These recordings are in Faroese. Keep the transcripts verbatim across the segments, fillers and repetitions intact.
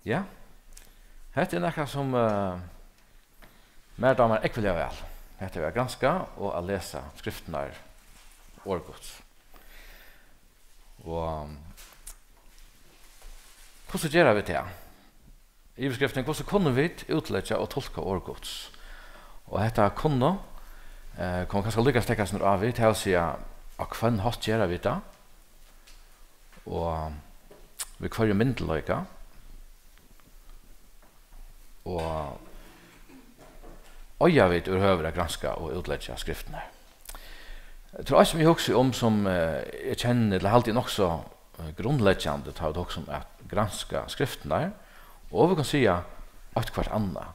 Ja, hetta er nakað, sum, eh, mær dámar ógvuliga væl. Hetta er at granska og at lesa skriftirnar, orð Guds. Og hvussu gera vit tað? Yvirskriftin: Hvussu kunnu vit útleggja og tulka orð Guds? Og hetta kunnu, eh, kann kanska líka steðgast niður á vit, tað vil siga, á hvønn hátt gera vit tað? Og við hvørjum myndugleika? Og eiga vit yvirhøvur at granska og útleggja skriftirnar? Tað er eitt, sum eg hugsi um, sum, eh, eg kenni, ella haldi eg, nokk so, eh, grundleggjandi, tá vit hugsa um at granska skriftirnar, og vit kunnu siga, eitt hvørt annað.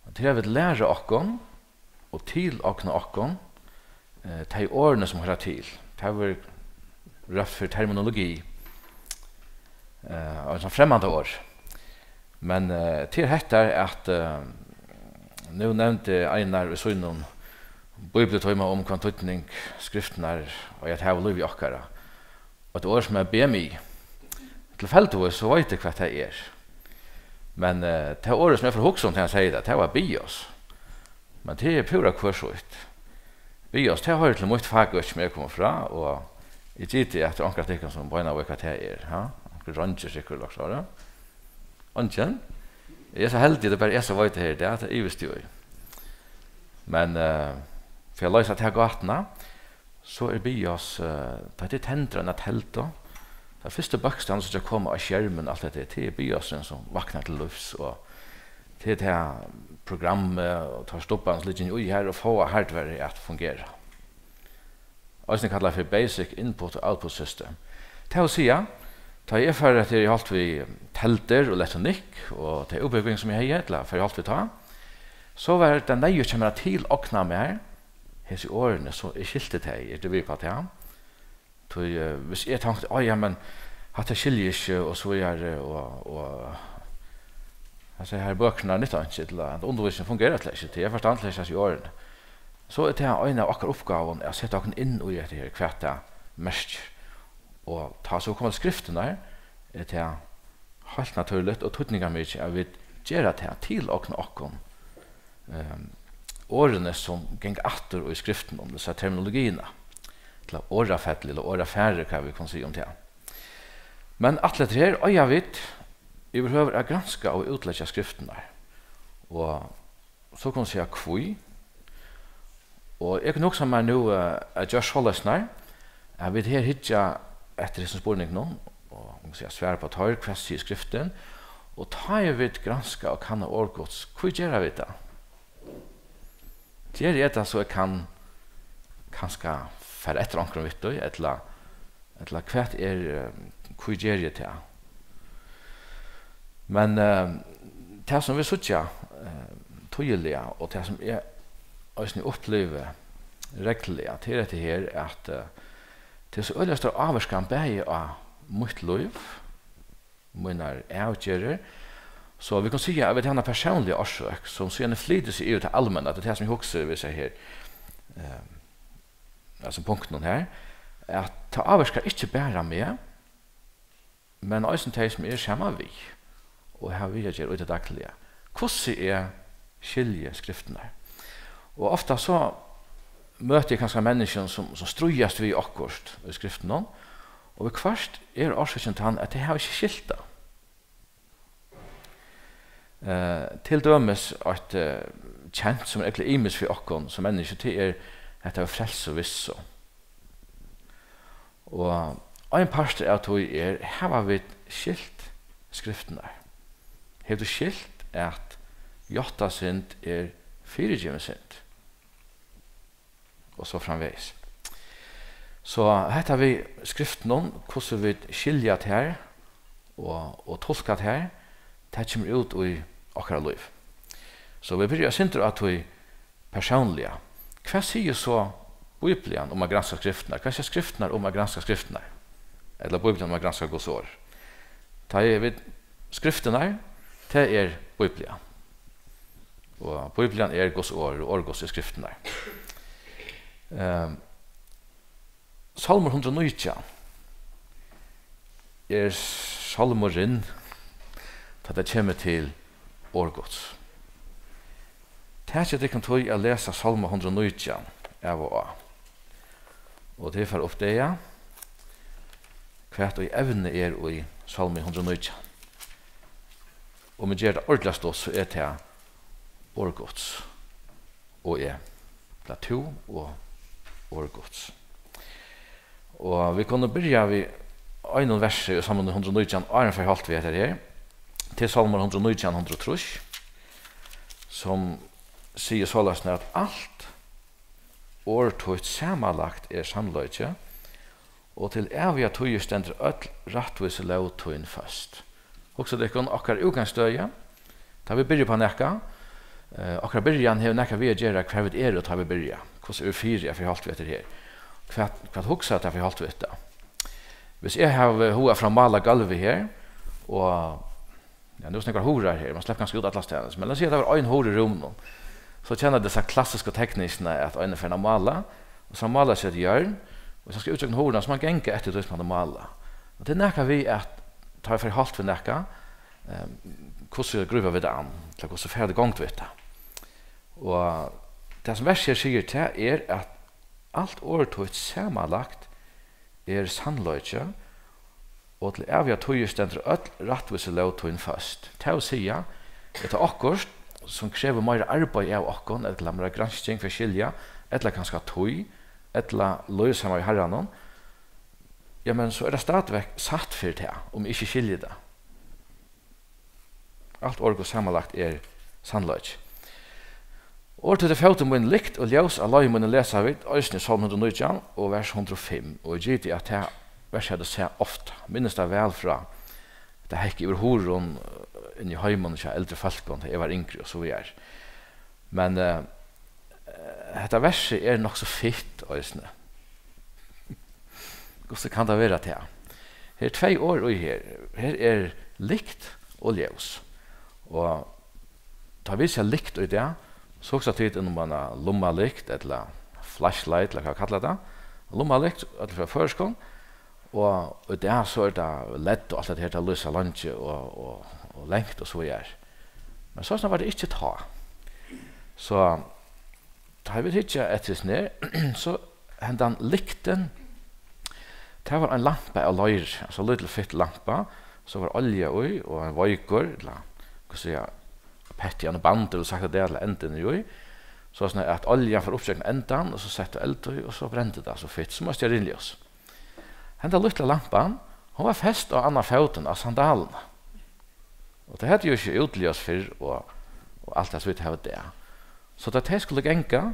Og tað er, at vit læra okkum og tilogna okkum, eh, tey orðini, sum hoyra til. Tað verður rópt fyri terminologi, eh, og ein sånn fremmandaorð. Men, eh, til hetta, at, eh, nú nevndi Einar í sínum bíbliutíma um, hvønn týdning skriftirnar eiga at hava í lívi okkara. Eitt orð, sum er B M I. Tilfeldigvís so veit eg, hvat tað er. Men, eh, tað orðið, sum eg fór at hugsa um, tá hann segði tað, tað var bios. Men tað er púra hvørsítt. Bios, tað hoyrir til mítt fakøki, sum eg komi frá, og eg giti, at tað er onkur av tykkum, sum beinanvegin veit, hvat tað er, ha? Onkur reingerðisfrøðingur, ella okkurt sovorðið. Eingin? Eg eri so heldigur, at tað bara er eg, sum veit tað her í dag, tað ivist eg í. Men, eh, fyri at loysa ta gátuna, so er bios, eh, tá tit tendra eina teldu, teir fyrstu bókstavirnir, sum koma á skermin, alt hetta, tað er biosin, sum vaknar til lívs, og tað er tað programmið og teir stubbarnir, sum liggja í her og fáa hardwarið at fungera. Eisini kallað fyri Basic Input Output System. Tað vil siga, tá eg fór at, eg helt við teldur og elektronikk og ta útbúgving, sum eg hevði, ella fór, eg helt við tá, so var tað neyðugt hjá mær at tilogna mær hesi orðini, so eg skilti tey, ert tú við uppá tað? Tí, eh, hvis eg tonkti, á, ja, men hatta skilji eg ikki, og so víðari, og, og, altso, hesar bøkurnar nytta einki, ella at undirvísing fungerar slett ikki, tí eg forstandi slett ikki hesi orðini. So er tað ein av okkara uppgávum at seta okkum inn í hetta her, hvat tað merkir. Og tá so koma til skriftirnar, er tað heilt natúrligt og týdningarmikið, at vit gera tað, tilogna okkum, ehm, orðini, sum ganga aftur í skriftunum, tað vil siga terminologiina, ella orðafellið, ella orðafarið, hvat vit kunnu siga um tað. Men alt hetta her eiga vit yvirhøvur at granska og útleggja skriftirnar. Og so kunnu siga, hví. Og eg kunnu hugsa mær nú, eh, at gjørt soleiðis, nei, at vit her hyggja eftir hesum spurningunum, og, man kann siga, svara upp á teir, hvat sigur Skriftin? Og tá ið vit granska og kanna orð Guds, hví gera vit tað? Geri eg tað, so eg kann kanska fara eftir onkrum við tí, ella, ella hvat er, eh, hví geri eg tað? Men, eh, tað, sum vit síggja, eh, týðiliga, og tað, sum eg eisini upplivi regluliga, tað er hetta her, at, eh, tað er so øgiliga stór ávirkan bæði á mítt lív, mínar avgerðir. So vit kunnu siga, at vit hava eina persónliga orsøk, sum síðani flytur seg yvir til almenna, tað er tað, sum eg hugsi, vil siga, her, eh, hasum punktunum her, at tað ávirkar ikki bara meg, men eisini tey, sum eg eri saman við og havi við at gera í tí dagliga, hvussu eg skilji skriftirnar. Og ofta so møti eg kanska menniskjum, sum, sum stríðast við okkurt í skriftunum, og viðhvørt er orsøkin tann, at tey hava ikki skilt tað. Eh, til dømis eitt, eh, kent, sum er ógvuliga ymiskt fyri okkum sum menniskju, tað er hetta við frelsu og vissu. Og ein partur av tí er, hava vit skilt skriftirnar? Hevur tú skilt, at játta synd er fyrigivin synd? Og so framvegis. So hetta við skriftunum, hvussu vit skilja tær og, og tulka tær, tað kemur út í okkara lív. So vit byrja eitt sindur á tí persónliga. Hvat sigur so Bíblian um at granska skriftirnar? Hvat siga skriftirnar um at granska skriftirnar? Ella Bíblian um at granska Guds orð? Tá ið vit, skriftirnar, tað er Bíblian. Og Bíblian er Guds orð, og orð Guds er skriftirnar. Ehm, Sálmur hundrað og nítjan er sálmurin, tá tað kemur til orð Guds. Takið tykkum tíð at lesa Sálma hundrað og nítjan av og á, og tit fara at uppdaga, hvat ið evnið er í Sálmi hundrað og nítjan. Um vit gera tað ordiliga stutt, so er tað orð Guds og eg, ella tú og orð Guds. Og vit kunnu byrja við einum versi í Sálmi hundrað og nítjan, áðrenn vit fara í holt við hetta her. Til Sálmar hundrað og nítjan, hundrað og trýss, sum sigur soleiðis, at alt orð títt samanlagt er sannleiki, og til ævigar tíðir stendur øll rættvísi lóg tín føst. Hugsið tykkum okkara útgangsstøði, tá vit byrja upp á nakað. Eh, okkara byrjan hevur nakað við at gera, hvar vit eru, tá vit byrja. Hvussu er fyri at forhalda við hetta her? Hvat, hvat hugsa at forhalda við hetta? Hvis eg havi hug at fara at mála gólvið her, og Ja, nú eru so nógvar hurðar her, man sleppur kanska út allastaðni, men lat siga, at tað var ein hurð í rúminum. So kenna tit hesa klassisku tekningina, at ein er farin at mála, og so málar seg eitt hjørn, og so skal út gjøgnum hurðina, so man ganga eftir tí, sum hann hevur málað. Og tað er nakað við, at tá eg fari í holt við nakað, ehm, hvussu grípa vit tað an, ella hvussu fer tað í gongd við tað? Og tað, sum versið her sigur, tað er, at alt orð títt samanlagt er sannleiki, og til ævigar tíðir stendur øll rættvísi lóg tín føst. Tað vil siga, er tað okkurt, sum krevur meira arbeiði av okkum, ella meira gransking fyri at skilja, ella kanska tíð, ella lív saman við Harranum, ja, men so er tað stadigvæk satt fyri tað, um eg ikki skilji tað. Alt orð Guds samanlagt er sannleiki. Orð títt eru fótum mínum lykt og ljós á leið míni, lesa vit eisini í Sálm hundrað og nítjan og vers hundrað og fimm, og eg giti, at tað vers havi eg sæð ofta, minnist tað væl frá tað hekk yvir hurðum, eh, inni í heiminum hjá eldri fólkum, tá eg var yngri og so víðari. Men, eh, eh, hetta versið er nokk so fitt eisini. Hvussu kann tað vera tað? Her eru tvey orð í her. Her er lykt og ljós. Og tá vit siga lykt í dag, so hugsa tit um eina lummalykt, ella flashlight, ella hvat kalla tað. Lummalykt, øll frá føroyskum. Og í dag so er tað led og alt hetta her, tað lýsa leingi og, og, og langt og so víðari. Men soleiðis var tað ikki tá. So, tá vit hyggja eftir hesum her, so hendan lyktin, tað var ein lampa av leir, altso lítil fitt lampa, so var olja í, og ein veikur, ella, hvat skal eg siga, petti, ein bandur, vil sagt, at tað er endin í, soleiðis at oljan fór upp gjøgnum endan, og so settu eld í, og so brendi tað so fitt, sum eitt stearinljós. Henda lítla lampan, hon var fest á annan fótin á sandalina. Og tey høvdu jú ikki útljós fyrr og, og alt tað, sum vit hava í dag. So tá tey skuldu ganga,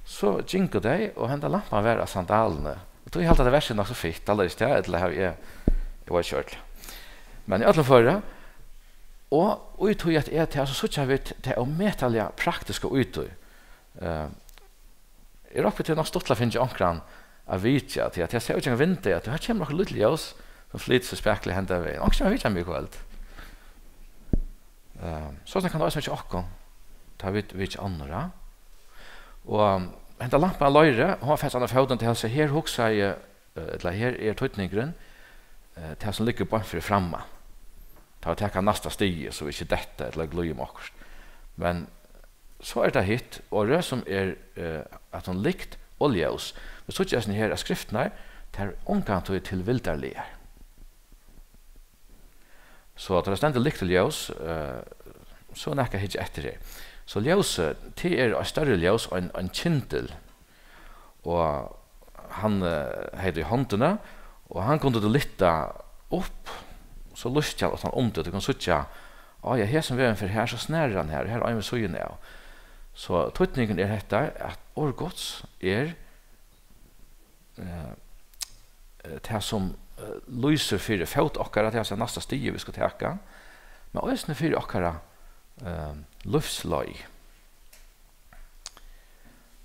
so gingu tey, og henda lampan var á sandalini. Og tí haldi eg, at tað versið er nokk so fitt, haldi eg ikki tað, ella havi eg, eg veit ikki øll. Men í øllum føri, og í tí at er tað, so síggja vit tað ómetaliga praktiska í tí. Eh, Eg rópti til nokk stuttliga, fingið onkran at vitja, tí at eg sá út gjøgnum vindeygað, at her kemur okkurt lítið ljós, sum flytur seg spakuliga hendan vegin. Onkur kemur at vitja meg í kvøld. Ehm, sostatt kann tað eisini vitja okkum, tá vit vitja onnur, ja. Og, ehm, henda lampan av leiri, hon var fest á annan fótin, til at siga, her hugsaði eg, eh, ella her er týdningurin, eh, tað sum liggur beint fyri framman. Tá vit taka næsta stig, so vit ikki detta ella glíða um okkurt. Men so er tað hitt orðið, sum er, eh, at hon lykt og ljós. Vit síggja eisini her, at skriftirnar, tær eru ongantíð tilvildarligar. So tá tað stendur lykt og ljós, eh, so er nakað at hyggja eftir her. So ljósið, tað er eitt størri ljós, ein, ein kyndil. Og hann, eh, hevði tað í hondini, og hann kundi tað lyfta upp, so lýsti hann uttan um tað, tú kanst síggja, á ja, hesin vegin fer her, so snarar hann her, her ein við síðuna av. So týdningurin er hetta, at orð Guds er, eh, eh, tað sum, eh, lýsir fyri fót okkara, tað er altso næsta stig, vit skulu taka, men eisini fyri okkara, eh, lívsleið.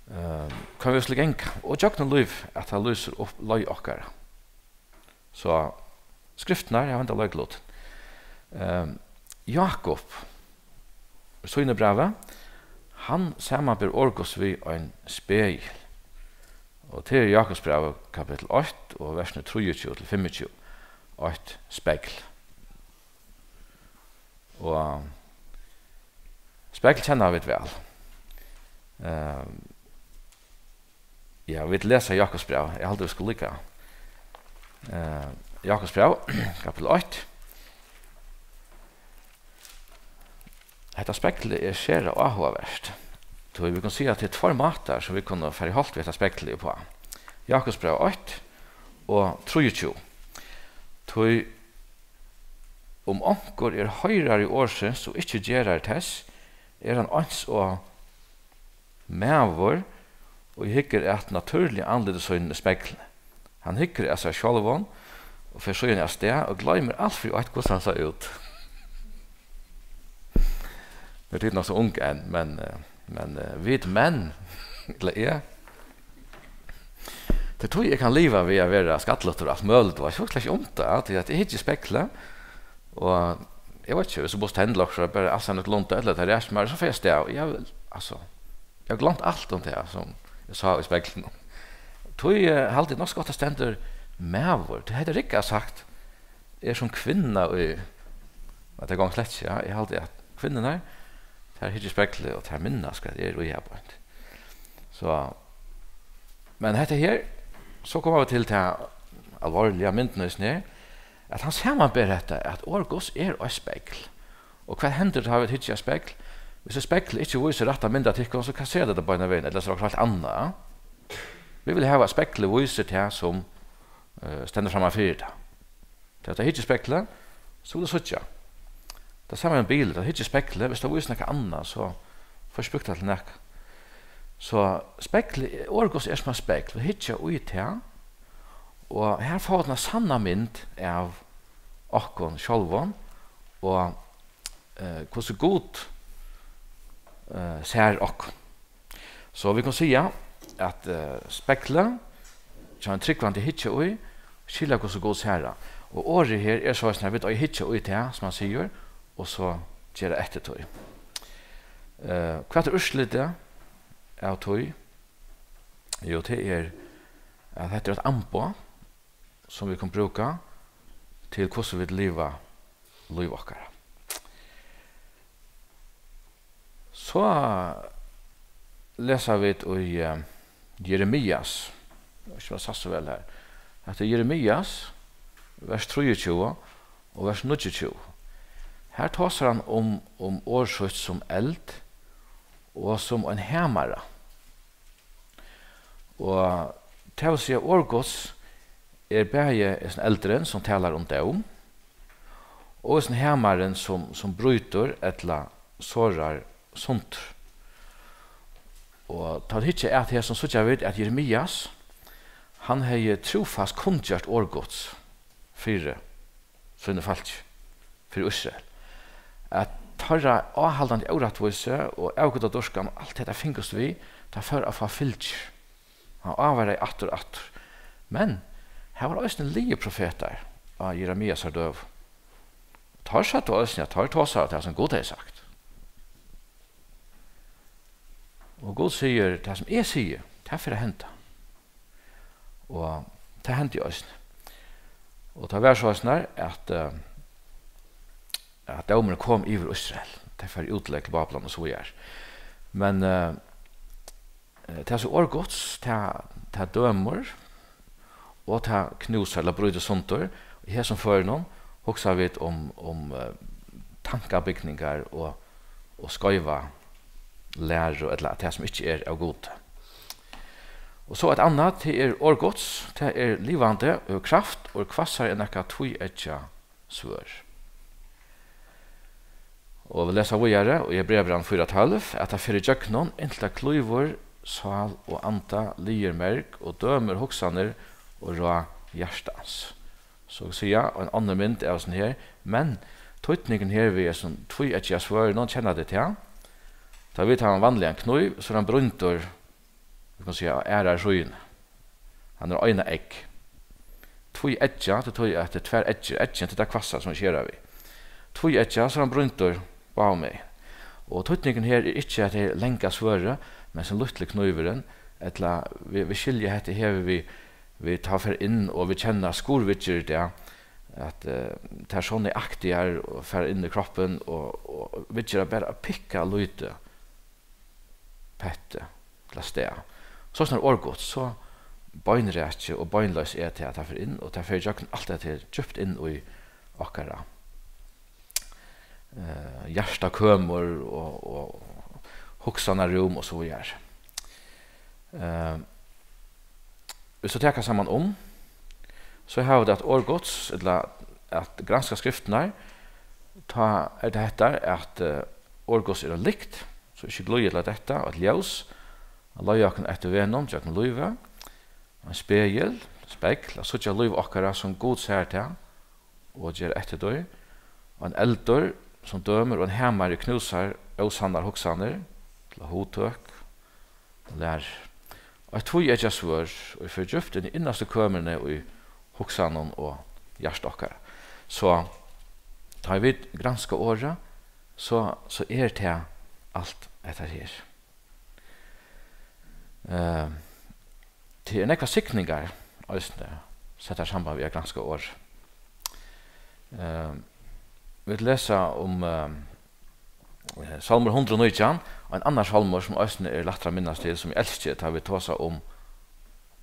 Eh, hvønn veg vit skulu ganga, og gjøgnum lív, at tað lýsir upp leið okkara. So, skriftirnar hava henda leiklutin. Eh, Jákup, í sínum brævi, hann samanber orð Guds við ein spegil. Og tað er Jákupsbrævið, kapittul eitt, og versini trýogtjúgu til fimmogtjúgu. Eitt spegl. Og spegl kenna vit væl. Ehm, ja, vit lesa Jakobs bræv. Eg haldi, vit skulu líka. Eh, Jakobs bræv, kapitel eitt. Hetta speglið er sera áhugavert, tí vit kunnu siga, at tað er tveir mátar, sum vit kunnu fara í holt við hetta speglið uppá. Jakobs bræv eitt og trýogtjúgu. Tí um onkur er hoyrari orðsins og ikki gerari tess, er hann eins og maður, ið hyggur at natúrliga andliti sínum í spegli. Hann hyggur at sær sjálvum og fer síðani avstað og gloymir alt fyri eitt, hvussu hann sá út. Nú eru tit nokk so ung enn, men, eh, men, eh, vit menn, ella eg, tað er tí, eg kann liva við at vera skallutur og alt møguligt, og eg hugsi slett ikki um tað, tí at eg hyggi í speglið, og eg veit ikki, viss tú mást tendla okkurt, bara alsamt lunda, ella tað ræðst mær, so fer eg avstað, og eg vil, altso, eg havi gloymt alt um tað, sum eg sá í speglinum. Tí, eh, haldi eg nokk so gott, tað stendur maður, tí hetta er Rikka sagt, er sum kvinna í, at tað gongur slett ikki, ja, eg haldi, at kvinnurnar, tær hyggja í speglið, og tær minnast, hvat er í har beint. So, men hetta her, so koma vit til ta alvorliga myndin eisini her, at hann samanber hetta, at orð Guds er eitt spegl. Og hvat hendir, tá vit hyggja í spegl? Hvis eitt spegl ikki vísir rætta mynd av tykkum, so kasserar tað beinan vegin, ella so er okkurt heilt annað. Vit vilja hava, at speglið vísir tað, sum, eh, stendur framman fyri tað. Tá tú hyggur í speglið, so vil tú síggja. Tað sama við ein bil, tá tú hyggur í speglið, hvis tú vísir nakað annað, so fært tú ikki brúkt tað til nakað. So speglið, orð Guds er sum eitt spegl, vit hyggja í tað, og har fáa vit eina sanna mynd av okkum sjálvum, og, eh, hvussu Gud, eh, sær okkum. So vit kunnu siga, at, eh, speglið hjá ein trúgvandi hyggja í, skilja, hvussu Gud sær hann. Og orðið her er soleiðis, at vit eiga at hyggja í tað, sum hann sigur, og so gera eftir tí. Eh, hvat er úrslitið av tí? Jú, tað er, at hetta er eitt amboð, sum vit kunnu brúka til, hvussu vit liva lív okkara. So lesa vit í, eh, Jeremias, eg veit ikki, um eg sá so væl her. Hetta er Jeremias, vers trýogtjúgu og vers níggjuogtjúgu. Her tosar hann um, um orð sítt sum eld og sum ein hamara. Og tað vil siga, orð Guds er bæði hesin eldurin, sum talar um dóm, og hesin hamarin, sum, sum brýtur ella sorar sundur. Og tá vit hyggja at hesum, síggja vit, at Jeremias, hann hevði trúfast kunngjørt orð Guds fyri síni fólki, fyri Ísrael, at teirra áhaldandi órættvísi og avgudadýrkan og alt hetta fingust við, tað fór at fáa fylgir. Hann ávaraði aftur og aftur. Men har var eisini lygiprofetar á Jeremiasar døgum. Teir søgdu eisini, at teir tosaðu tað, sum Gud hevði sagt. Og Gud sigur, tað, sum eg sigi, tað fer at henda. Og tað hendi eisini. Og tað var soleiðis, at, eh, at dómurin kom yvir Ísrael. Tey fóru í útlegd til Bábylon og so víðari. Men, eh, eh, tað, sum orð Guds, tað, tað dømir, og tað knúsar ella brýtur sundur. Í hesum førinum hugsa vit um, um, eh, tankabygningar og, og skeiva læru, ella tað, sum ikki er av Gudi. Og so eitt annað, tað er orð Guds, tað er livandi, hevur kraft og er hvassari enn nakað tvíeggjað svørð. Og vit lesa víðari í Hebreabrævinum fýra tólv, at tað fer ígjøgnum, inntil tað klývur sál og anda, liðir, merg, og dømir hugsanir og ráð hjartans. So at siga, ein onnur mynd av hesum her, men týdningurin her við hesum tvíeggjaða svørðinum, kenna tit tað? Tá vit hava ein vanligan knív, so er hann brýndur, vit kunnu siga, á aðrari síðuni. Hann er eina egg. Tvíeggjað, tað týðir, at tað er tvær eggjar. Eggin, tað er tað hvassa, sum vit skera við. Tvíeggjað, so er hann brýndur báðumegin. Og týdningurin her er ikki, at tað er langa svørðið, men sum lítli knívurin, ella vit, vit skilja hetta her við, vit tá fara inn, og vit kenna skurðviðgerðir í dag, at, eh, tær so nøyaktigar og fara inn í kroppin og, og viðgera bara at pikka lítið petti til at stað. So snar orð Guds, so beinrakið og beinleiðis er tað, at tað fer inn, og tað fer ígjøgnum alt hetta her djúpt inn í okkara, eh, hjartakømur og, og hugsanarúm og so víðari. Eh, Hvis vit taka saman um, so hava vit at orð Guds, ella at granska skriftirnar, tá er tað hetta, at, eh, orð Guds er ein lykt, so ikki glíða til at detta, og eitt ljós, at leiða okkum eftir vegnum gjøgnum lívið, ein spegil, spegl, at síggja lív okkara, sum Gud sær tað, og gera eftir tí, og ein eldur, sum dømir, og ein hamari knúsar ósannar hugsanir, ella hugtøk, og lærir. Og eitt tvíeggjað svørð, ið fer djúpt inn í innastu kømrini í hugsanum og hjarta okkara. So, tá ið vit granska orðið, so, so er tað alt hetta her. Eh, tað er nógvar signingar eisini settar samband við at granska orð. Eh, vit lesa um, eh, eh, Sálmur hundrað og nítjan, og ein annar sálmur, sum eisini er lættur at minnast til, sum eg elski, tá vit tosa um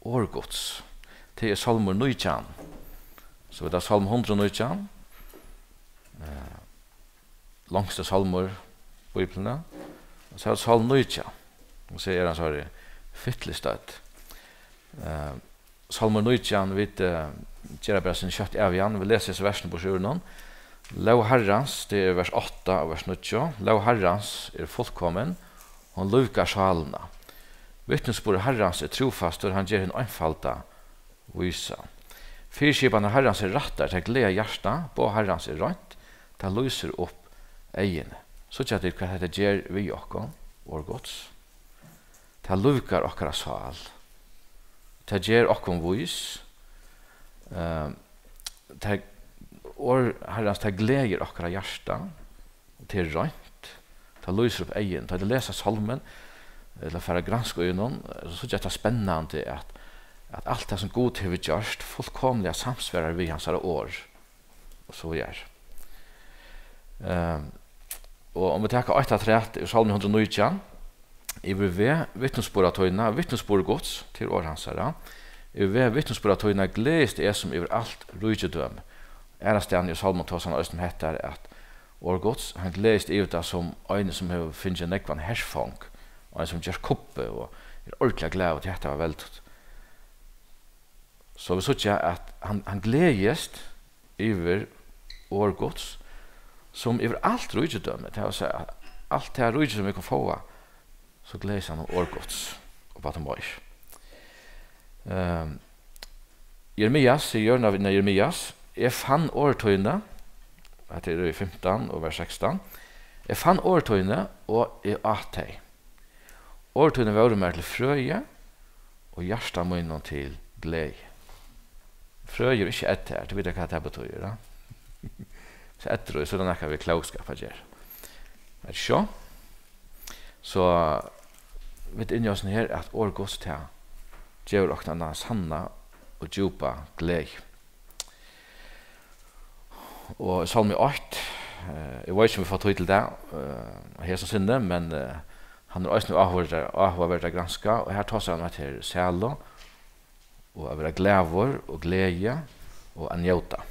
orð Guds. Tað er Sálmur nítjan. So vit hava Sálm hundrað og nítjan, eh, longsti sálmur Bíbliuni, og so er Sálm nítjan. Og so er hann so fitlistødd. Eh, Sálmur nítjan, vit, eh, gera bara sindur skjótt av í hann. Vit lesa hesi versini burtur úr honum. Lóg Harrans, tað er vers átta og vers níggju. Lóg Harrans er fullkomin, hon lívgar sálina. Vitnisburður Harrans er trúfastur, hann ger hin einfalda vísa. Fyriskipanir Harrans eru rættar, tær gleða hjartað, boð Harrans er reint, tað lýsir upp eyguni. Síggja tit, hvat hetta ger við okkum, orð Guds? Tað lívgar okkara sál. Tað ger okkum vís. Ehm, tað, orð Harrans, tað gleðir okkara hjarta. Og tað er reint. Tað lýsir upp eyguni. Tá tit lesa sálmin, ella fara at granska í honum, so síggja tit tað spennandi, at, at alt tað, sum Gud hevur gjørt, fullkomiliga samsvarar við hansara orð. Og so er. Ehm, og um vit taka eitt afturat úr Sálmi hundrað og nítjan, yvir veg vitnisburða tína, vitnisburð Guds, til orð hansara, yvir veg vitnisburða tína gleðist eg sum yvir alt ríkidømi. Aðrastaðni í Sálmum tosar hann eisini um hetta, at orð Guds, hann gleðist yvir tað sum ein, sum hevur fingið nógvan herfong, og ein, sum ger kuppu og er ordiliga glaður, tí hetta var veldigt. So vit síggja, at hann, hann gleðist yvir orð Guds, sum yvir alt ríkidømi, tað vil siga, alt tað ríki, sum vit kunnu fáa, so gleðist hann um orð Guds og bað um meir. Ehm, Jeremias, sigur Jørgen av Jeremias, eg fann orð tíni, hetta er í fimtan og vers sekstan, eg fann orð tíni, og eg át tey. Orð tíni vóru mær til frøði og hjarta mínum til gleði. Frøði er ikki ð her, tit vita, hvat tað betýðir, ja? So ð er, so er tað nakað við klókskap at gera. Er tað so? So vit eru inni í hesum her, at orð Guds, tað gevur okkum eina sanna og djúpa gleði. Og Sálmi eitt, eh, eg veit ikki, um vit fáa tíð til tað, eh, hesa sinni, men, eh, hann er eisini áhugaverd-, áhugaverd at granska, og her tosar hann um hetta her sælu, og at vera glaður, og gleði, og at njóta.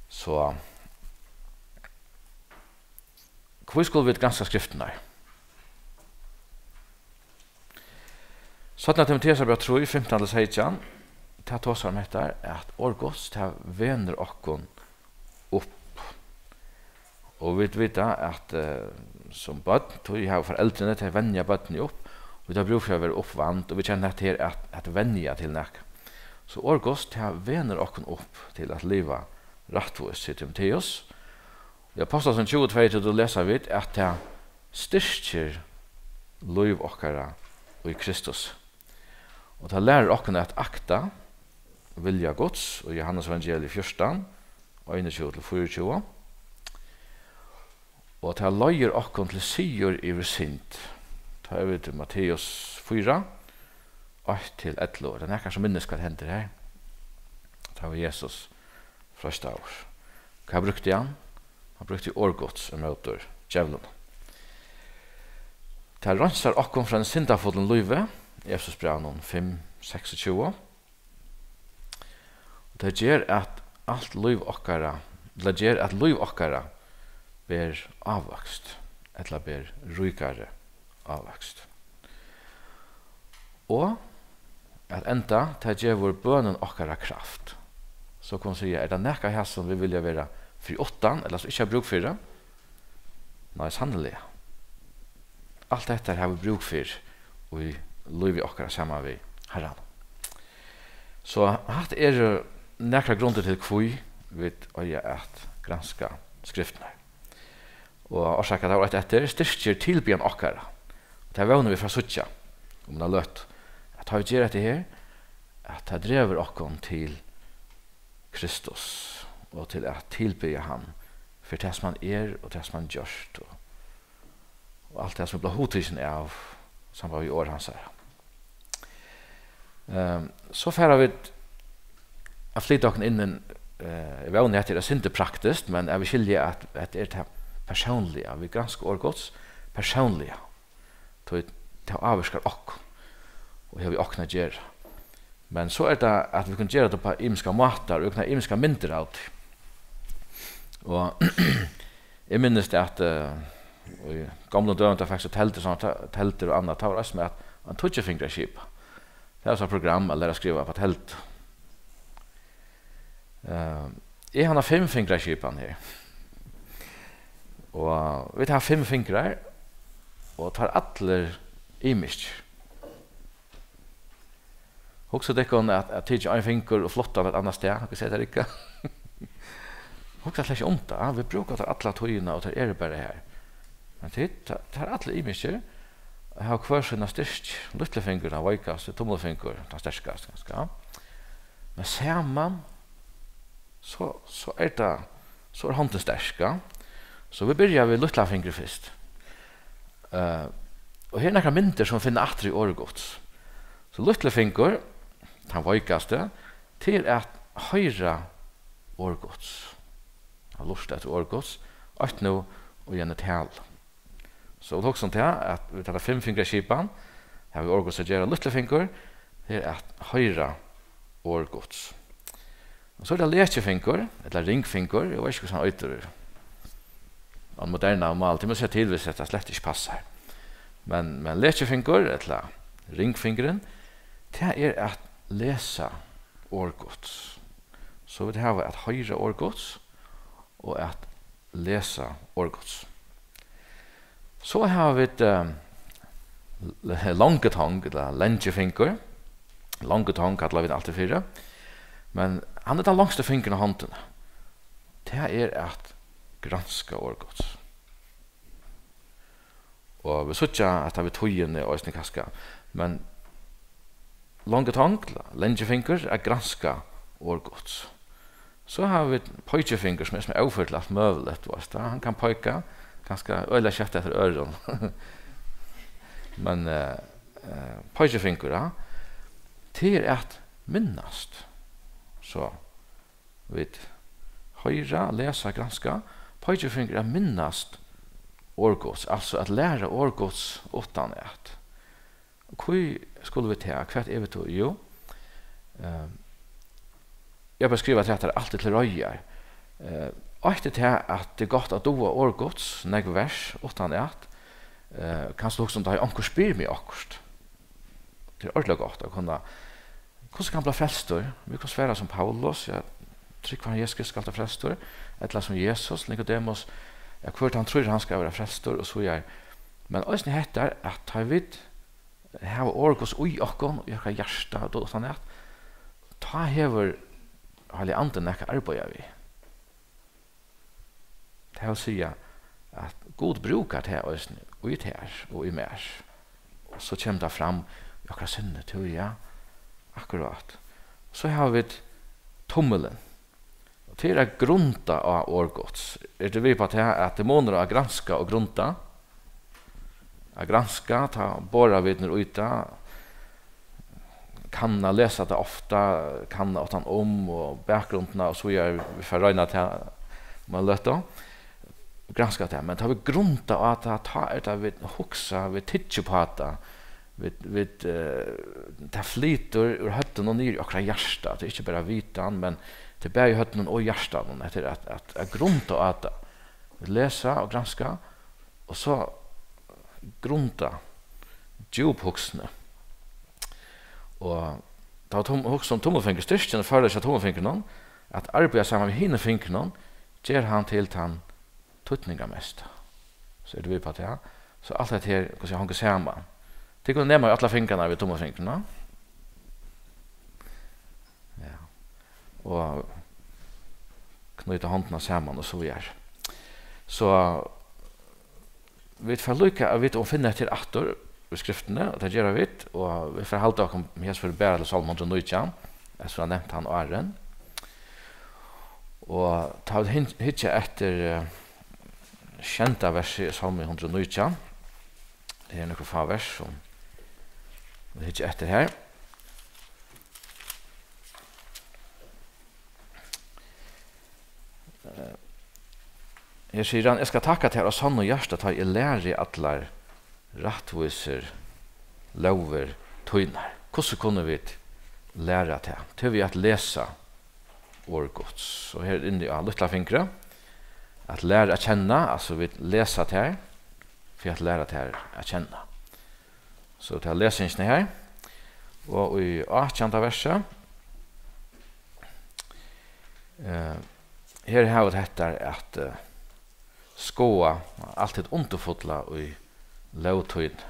So, hví skulu vit granska skriftirnar? Seinna Timoteusarbræv trý, fimtan til seytjan, tað tosar um hetta, at orð Guds, tað venur okkum upp. Og vit vita, at, eh, sum børn, tí hava foreldrini, tey venja børnini upp, og vit hava brúk fyri at vera uppvand, og vit kenna hetta her at, at venja til nakað. So orð Guds, tað venur okkum upp til at liva rættvíst, sigur Timoteus. Í Ápostlasøguni tjúgu tveyogtretivu lesa vit, at tað styrkir lív okkara í Kristus. Og tað lærir okkum at akta vilja Guds, í Jóhannes evangeliið fjúrtan, einogtjúgu til fýraogtjúgu. Og tað leiðir okkum til sigur yvir synd. Tá eru vit í Matteus fýra, eitt til ellivu. Er tað nakar, sum minnist, hvat hendir her? Tá var Jesus freistaður. Hvat brúkti hann? Hann brúkti orð Guds ímóti djevlinum. Tað reinsar okkum frá einum syndafullum lívi, Efesusbrævinum fimm, seksogtjúgu. Og tað ger, at alt lív okkara, tað ger, at lív okkara ber ávøkst, ella ber ríkari ávøkst. Og at enda, tað gevur bønum okkara kraft. So kunnu siga, er tað nakað her, sum vit vilja vera fyri uttan, ella sum ikki hava brúk fyri? Nei, sanniliga. Alt hetta hava vit brúk fyri í lívi okkara saman við Harran. So hatta eru nakrar grundir til, hví vit eiga at granska skriftirnar. Og orsaka, at tað var eitt eftir, styrkir tilbiðjan okkara. Og tað vóna vit fara at síggja um eina løtu, at tá vit gera hetta her, at tað dregur okkum til Kristus og til at tilbiðja hann fyri tað, sum hann er, og tað, sum hann gjørt, og, og alt tað, sum er blivið hugtikin av, samband við orð hansara. Ehm, so fara vit at flyta okkum inn í, eh, eg vóni, hetta er eitt sindur praktiskt, men at vit skilja, at hetta er tað persónliga. Vit granska orð Guds persónliga, tí tað ávirkar okkum og hevur við okkum at gera. Men so er tað, at vit kunnu gera tað upp á ymiskar mátar, og vit kunnu hava ymiskar myndir av tí. Og eg minnist, at, eh, í gomlum døgum, tá fekst tú teldur, sovorðnar te-, teldur og annað, tá var eisini ein tíggju fingra skipan. Tað var so eitt program at læra at skriva upp á teldu. Eh, eg havi eina fimm fingra skipan her. Og vit hava fimm fingrar, og teir allir ymiskir. Hugsið tykkum at, at tikið ein fingur og flutt hann eitt annað stað. Hvat sigur tað, Rikka? Hugsið slett ikki um tað. Vit brúka teir alla tíðina, og teir eru bara har. Men tit, ta-, teir eru allir ymiskir. Hava hvør sína styrki. Lítli fingur, tann veikasti, tumlafingur, tann sterkasti, kanska. Men saman, so, so er tað, so er hondin sterk, ja. So vit byrja við lítla fingri fyrst. Eh, og her eru nakrar myndir, sum vit finna aftur í orði Guds. So lítli fingur, tann veikasti, til at hoyra orð Guds. At lurta eftir orð Guds, eitt nú og í eini talu. So vit hugsa um tað, at vit taka fimm fingra skipan, har við orð Guds at gera, lítli fingur, til at hoyra orð Guds. Og so er tað lekifingur, ella ringfingur, eg veit ikki, hvussu hann eitur á modernari máli, tit mugu siga til, viss hetta slett ikki passar. Men, men lekifingur, ella ringfingurin, tað er at lesa orð Guds. So vit hava at hoyra orð Guds og at lesa orð Guds. So hava vit, eh, l-, longutong, ella langifingur. Longutong kalla vit altíð fyri. Men hann er tann longsti fingurin á hondini. Tað er at granska orð Guds. Og vit síggja, at tað við tíðini eisini kanska. Men longutong, langifingur, at granska orð Guds. So hava vit peikifingur, sum er sum óført til alt møguligt, tú veist, ja. Hann kann peika, kanska øgiliga skjótt eftir øðrum. Men, eh, eh, peikifingur, ja, tað er at minnast. So, vit hoyra, lesa, granska. Peikifingur er at minnast orð Guds, altso at læra orð Guds uttanat. Hví skulu vit tað? Hvat er vit tó? Jú, eh, eg havi bara skrivað, at hetta er altíð til reiðar. Eh, eitt er tað, at tað er gott at duga orð Guds, nógv vers uttanat. Eh, kanst tú hugsa um, tá ið onkur spyr meg okkurt. Tað er ordiliga gott at kunna, hvussu kann hann blíva frelstur? Vit kunnu svara sum Paulus, ja, trúgv á Jesus Kristus, skalt tú frelstur. Ella sum Jesus, Nikodemus, ja, hvør tann trýr, hann skal vera frelstur, og so víðari. Men eisini hetta, at tá vit hava orð Guds í okkum, í okkara hjarta, og uttanat, tá hevur Heilagi Andin nakað at arbeiða við. Tað vil siga, at Gud brúkar tað eisini í tær og í mær. Og so kemur tað fram í okkara sinni, tú, ja, akkurát. So hava vit tummilin. Og tað er at grunda á orð Guds. Er tað við upp á tað, at tað er munur á at granska og grunda? At granska, tá bora vit niður í tað, kanna, lesa tað ofta, kanna uttan um og bakgrundina og so víðari. Vit fara at royna tað um eina løtu, granska tað. Men tá vit grunda á tað, tá er tað, vit hugsa, vit tyggja upp á tað, vit, vit, eh, tað flytur úr høvdinum og niður í okkara hjarta. Tað er ikki bara vitan, men tað er bæði í høvdinum og hjartanum. Hetta er at, at, at grunda á tað. Vit lesa og granska, og so grunda, djúphugsni. Og tá tum-, hugsa um tumlafingur, styrkin og førleiki hjá tumlafingrinum, at arbeiða saman við hinum fingrunum, ger hann til tann týdningarmesta. So eru vit við upp á tað. So alt hetta her, hvussu hongur saman. Tit kunnu nema allar fingrarnar við tumlafingrinum. Ja. Og knýta hondina saman og so víðari. So vit fara líka at vita og finna hetta her aftur í skriftini, og tað gera vit, og vit fara at halda okkum hesa ferð bara til Sálm hundrað og nítjan, eftir at hava nevnt hann áðrenn. Og tá vit hin-, hyggja eftir, eh, sjeynda versi í Sálmi hundrað og nítjan, tað eru nøkur fá vers, sum vit hyggja eftir her. Eh, her sigur hann: "Eg skal takka tær av sonnum hjarta, tá eg læri allar rættvísir lógir tínar." Hvussu kunnu vit læra tað? Tað er við at lesa orð Guds. Og her inni á lítla fingri, at læra at kenna, altso vit lesa tær, fyri at læra tær at kenna. So tað er lesingin her. Og í átjanda versi, eh, her hava vit hetta at, eh, skoða alt hitt undurfulla í lóg tíni.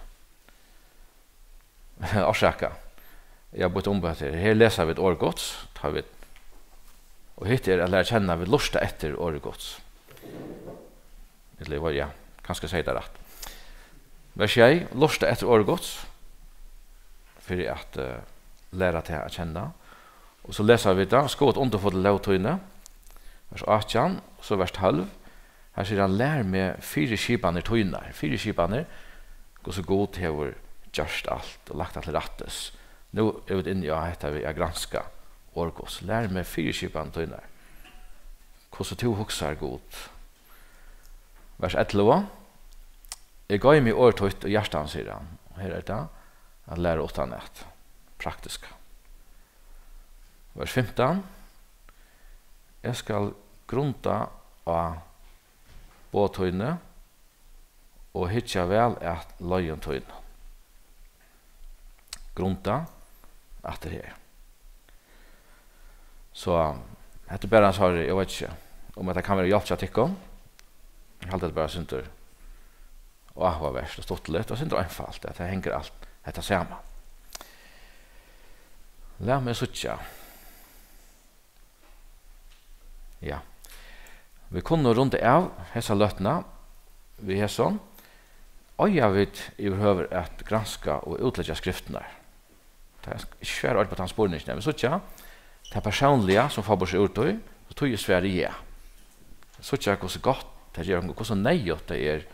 Orsaka, eg havi býtt um hetta her. Her lesa vit orð Guds, tá vit, og hitt er at læra at kenna, vit lurta eftir orði Guds. Ella, eg veit, ja, kanska eg segði tað rætt. Vers sjey, lurta eftir orði Guds, fyri at, eh, læra tað at kenna. Og so lesa vit tað, skoða undurfulla lóg tíni, vers átjan, og so vers tólv. Her sigur hann: "Lær meg fyriskipanir tínar." Fyriskipanir, hvussu Gud hevur gjørt alt og lagt alt til rættis. Nú eru vit inni á hetta við at granska orð Guds. "Lær meg fyriskipanir tínar." Hvussu tú hugsar, Gud. Vers ellivu: "Eg goymi orð títt í hjartanum", sigur hann. Og her er tað at læra uttanat, praktiska. Vers fimtan: "Eg skal grunda á boð tíni og hyggja væl at leiðum tínum." Grunda aftur her. So, hetta er bara ein sorry, eg veit ikki, um hetta kann vera hjálp hjá tykkum. Eg haldi, hetta er bara eitt sindur áhugavert og stuttligt og eitt sindur einfalt, at tað hongur alt hetta saman. Lat meg síggja. Ja. Vit kunnu runda av hesa løtuna við hesum. Eiga vit yvirhøvur at granska og útleggja skriftirnar? Tað er ikki svara orðið upp á tann spurningin, men vit síggja tað persónliga, sum fáa burtur úr tí, so tí er svarið ja. Vit síggja, hvussu gott tað ger okkum, hvussu neyðugt tað er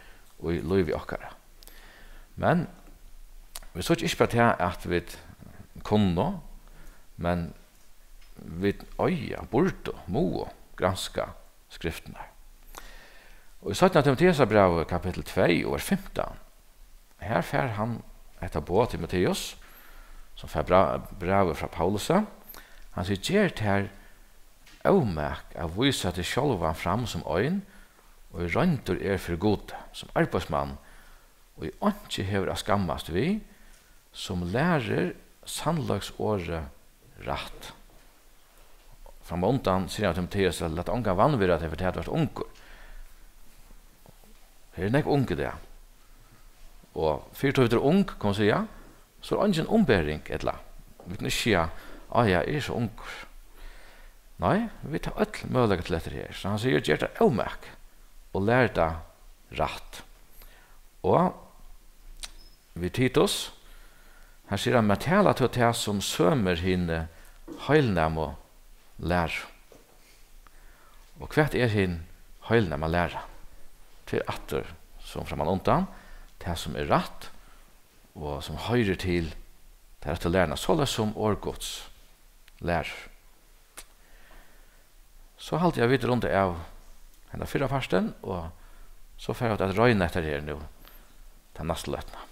í lívi okkara. Men vit síggja ikki bara tað, at vit kunnu, men vit eiga, burdu, mugu granska skriftirnar. Og í seinna Timoteusarbrævi, kapittul tvey og vers fimtan, her fær hann hetta boð, Timoteus, sum fær bra-, brævið frá Paulusi. Hann sigur: "Ger tær ómak at vísa teg sjálvan fram sum ein, ið royndur er fyri Gudi, sum arbeiðsmann, ið einki hevur at skammast við, sum lærir sannleiksorðið rætt." Frammanundan sigur hann við Timoteus: "Lat ongan vanvirða teg, fyri tað at tú ert ungur." Her eru nógv ung í dag. Og fyri tí tú ert ung, kann man siga, so er eingin umbering, ella vit kunnu ikki siga: "Á ja, eg eri so ungur." Nei, vit hava øll møguleika til hetta her. So hann sigur: "Ger tær ómak og lær tað rætt." Og við Titus, her sigur hann: "Men tala tú tað, sum sømir hini heilnæmu læru." Og hvat er hin heilnæma læra? Tað er aftur, sum frammanundan, tað, sum er rætt, og sum hoyrir til Tær rættu læruna, soleiðis sum orð Guds lærir. So haldi eg, at vit runda av henda fyrra partin, og so fara vit at royna hetta her nú, ta næstu løtuna.